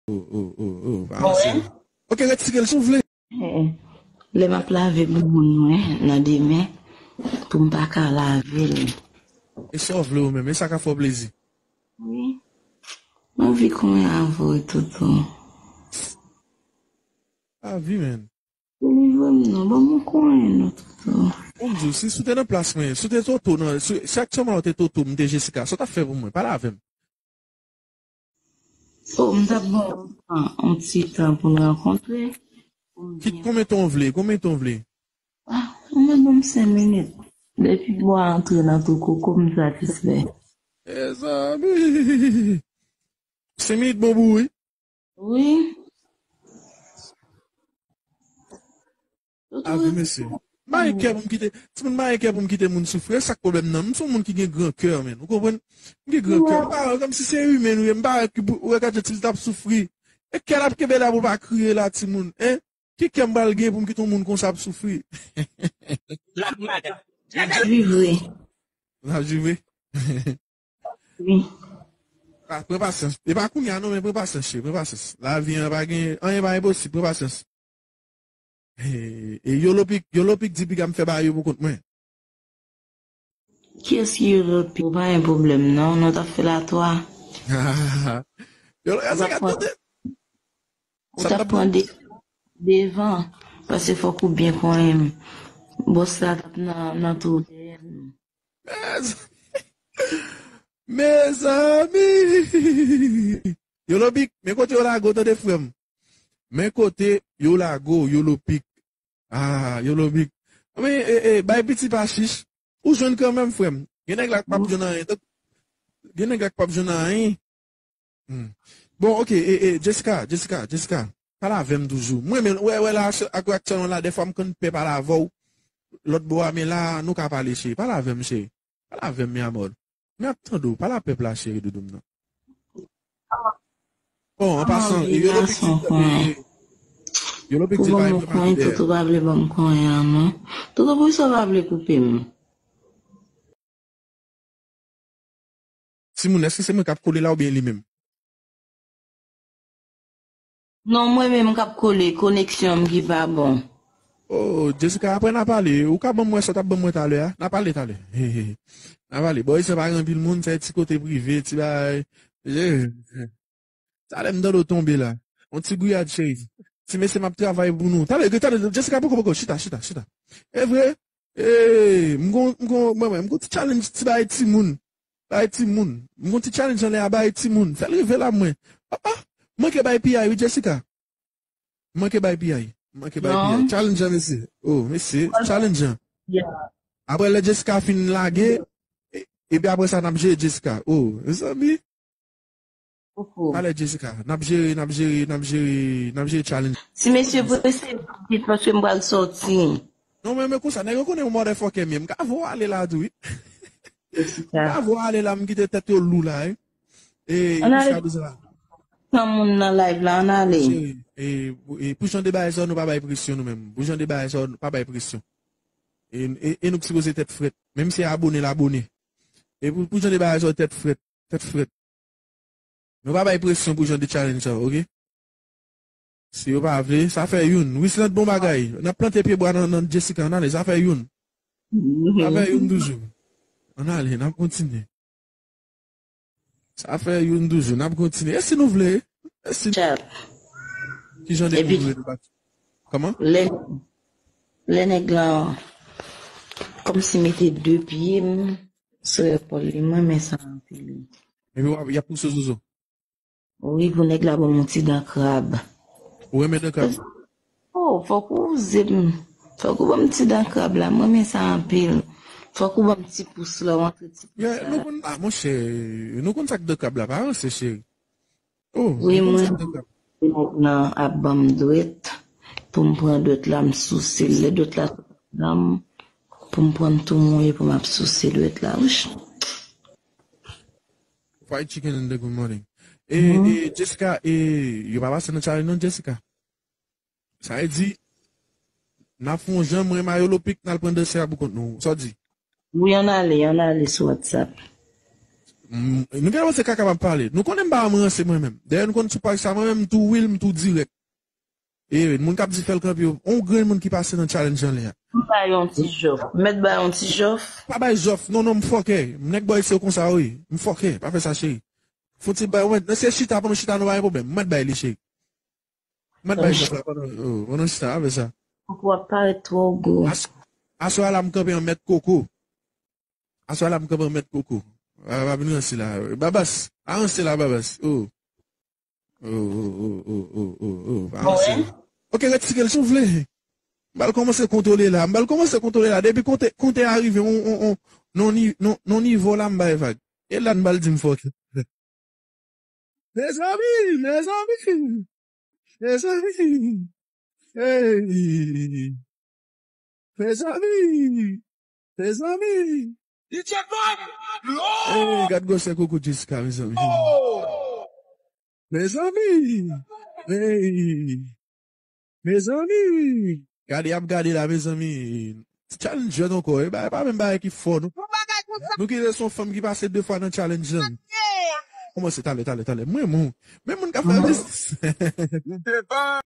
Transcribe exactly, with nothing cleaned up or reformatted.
Oh, oh, oh, oh, pa anse. Ok, retire l si w vle. Eh, lè m ap lave bouboun mwen nan demen, pou m pa ka lave l. E sa w vle ou menm, e sa ka fè w plezi. Wi. M anvi konyen avè w, Toto. Lavi, menn. Delivre m non, ban m yon konyen non, Toto. Bon, m di w, si, si w te nan plas mwen, si w te Toto, non, si, si aktyèlman w te Toto, m te Jessica, sa w t ap fè pou mwen? Pale avè m. Oh, m t ap ban w yon ti tan pou n rankontre. Pou m Ki, byen konbyen tan w vle? Konbyen tan w vle? Ah, ou mèt ban m senk minit. Depi bwa antre nan twou koko, m satisfè. Mezanmi! Senk minit bon pou ou, wi. Wi. Ave mesye. M pa gen kè pou m kite, timoun, m pa gen kè pou m kite moun soufri. E sa k pwoblèm nan. M se yon moun ki gen gran kè, menn. Ou konprann? M gen gran kè. M pa wè kòmsi se imen ou ye. M pa wè ki pou, ou wè gade jan ti l t ap soufri. E kè l ap kenbe la pou l pa kriye la, timoun. Hein? Ki kè m pral gen pou m kite yon moun konsa ap soufri? L ap viv vre. L ap viv vre. Wi. Pa, pran pasyans. E pa kounye a non, men pran pasyans, cheri, pran pasyans. Lavi an pa gen, anyen pa enposib, pran pasyans. E, e Yolo Pic, Yolo Pic di piga m fè bagay yo pou kont mwen. Kiyès ki Yolo Pic? Ou pa gen pwoblèm non, nou t ap fè l a twa. Yolo, Ou t ap pran, tande. Ou t ap pran de, devan, paske fòk ou byen konnen bòs la t ap nan, nan twou dèyè nou. Mezanmi. Mezanmi. Yolo Pic, men kote yo lage w, tande frè m. Men kote yo lage w, Yolo Pic. Ah, Yolo Pic. Men, e, e, bay piti pa chich. Ou jwenn kanmenm, frè m. Gen nèg la k p ap jwenn anyen. Gen nèg la k p ap jwenn anyen. Hmm. Bon, ok, e, e, Jessica, Jessica, Jessica, pale avè m toujou. Mwen menm, wè, wè la, ak, aktyèlman la, dèfwa m konn pè pale avè w. Lòt bò a, men la, nou ka pale, cheri. Pale avè m, cheri. Pale avè m, mi amor. M ap tande w. Pale a pèp la, cheri doudou m nan. Bon, an pasan, e, Yolo Pic di, e, Yolo Pic di pa gen pwoblèm. Toto pa vle ban m konyen an, non. Toto, poukisa w pa vle koupe m? Timoun, èske se mwen k ap kole la oubyen li menm? Non, mwen menm k ap kole, koneksyon m ki pa bon. Oh, Jessica, apre n a pale. Ou ka ban mwen sa w t ap ban mwen talè a? N a pale talè. N a pale. Bò, isit pa gen anpil moun, se ti kote prive, ti bagay. Talè m tande w tonbe la. On ti gwiyad, cheri. Ti mesye, m ap travay pou nou. Talè, talè, Jessica, poko, poko, chita, chita, chita. E vre, e, m gon, m gon, mwen, mwen, m gon ti challenge, ti bay timoun. Bay timoun. M gon ti challenge anlè a, bay timoun. Fè l rive la, mwen. Papa, manke bay piyay, wi, Jessica. Manke bay piyay. Manke bay piyay. Challenge an, mesye. Oh, mesye, challenge an. Apre lè Jessica fin lage, e, epi apre sa, n ap jere Jessica. Oh, mezanmi. Talè Jessica, n ap jere, n ap jere, n ap jere, n ap jere challenge. Ti mesye, prese vit, paske m pral sòti. Non, men, men konsa, nèg yo konnen yon motherfucker m ye. M ka voye w ale la tou, wi. M ka voye w ale la, m kite tèt yo lou la, wi. E, Ann ale. San moun nan live la, ann ale. Cheri, e, e pou jan de bagay sa, nou pa bay presyon nou menm. Pou jan de bagay sa, nou pa bay presyon. E, e, e nou ki sipoze tèt frèt. Menm si abone l abone. E pou, pou jan de bagay sa, tèt frèt. Tèt frèt. Nou pa bay presyon pou jan de challenge sa, ok? Si yo pa vle, sa fè youn. Wisland, bon bagay. N ap plante pye bwa nan, nan Jessica, ann ale, sa fè youn. Sa fè youn toujou. Ann ale, n ap kontinye. Sa fè youn toujou, n ap kontinye. E si nou vle? E si nou... Ki jan de moun nou vle nou bat? Kòman? Lè, lè nèg la kòmsi mete de pye m sou epòl li, mwen renmen sa anpil. Epi w ap, y ap pouse w sou zo. Wi, pou nèg la ban m yon ti dan krab. Ou renmen dan krab? Oh, fòk ou oze m. Fòk ou ban m ti dan krab la, mwen renmen sa anpil. Fòk ou ban m ti pous la, ou antre ti pous la. Nou konn, ah, monchè, nou konn sa k dan krab la, pa ranse, cheri. Oh, wi, nou konn sa k dan krab. Mwen, nèg lan ap ban m dwèt, pou m pran dwèt la, m souse l. Lè dwèt la sot anndan m, pou m pran l tou mouye, pou m ap souse dwèt la. Wouch. Fried chicken in the good morning. E, e, Jessica, e, yo pa pase nan challenge non, Jessica. Sa vle di, n ap fè yon jan, mwen, Mayolo Pic, n al pran dansè a pou kont nou. Sa w di? Wi, ann ale, ann ale sou WhatsApp. Mm, nou gen lè se kaka m ap pale. Nou konnen m pa ranse mwen menm. Dayè nou konn sou paj sa mwen menm m tou real, m tou dirèk. E moun k ap di fè l kanpe yo, on grenn moun ki pase nan challenge anlè a. M bay yon ti jòf. Mèt bay yon ti jòf. Pa bay jòf, non, non, m fòkè. Nèg bò isi yo konsa, wi. M fòkè, pa fè sa, cheri. Fon ti bay, mwen, nan se chita, pandan chita, nou pa gen pwoblèm. Mèt bay li, cheri. Mèt bay jòf la, pandan, oh, pandan chita, pa fè sa. Koko ap parèt twò gwo. As-, aswè a la, m kanpe an mèt koko. Aswè a la, m kanpe an mèt koko. Pa, pa vin ranse la. Babas, pa ranse la, Babas. Oh. Oh, oh, oh, oh, oh, oh, oh, pa ranse. Ok, retire l si w vle. M pral kòmanse kontwole la. M pral kòmanse kontwole la. Depi konte, konte a rive, on, on, on, non ni-, non, non nivo la, m bay vag. E la, m pral di m fòkè. Mezanmi, mezanmi, mezanmi. Hey. Mezanmi, mezanmi. D J Bob, Lord! Hey, gad gwosè koko Jessica, mezanmi. Oh! Mezanmi, hey. Mezanmi. Gade, y ap gade la, mezanmi. Ti challenge jwèt ankò. E ba, e pa menm bagay ki fò, non. Yon bagay konsa. Nou kite se yon fanm ki pase de fwa nan challenge lan. Kòmanse talè, talè, talè. Mwen, moun. Men moun k ap fè biznis. M te pa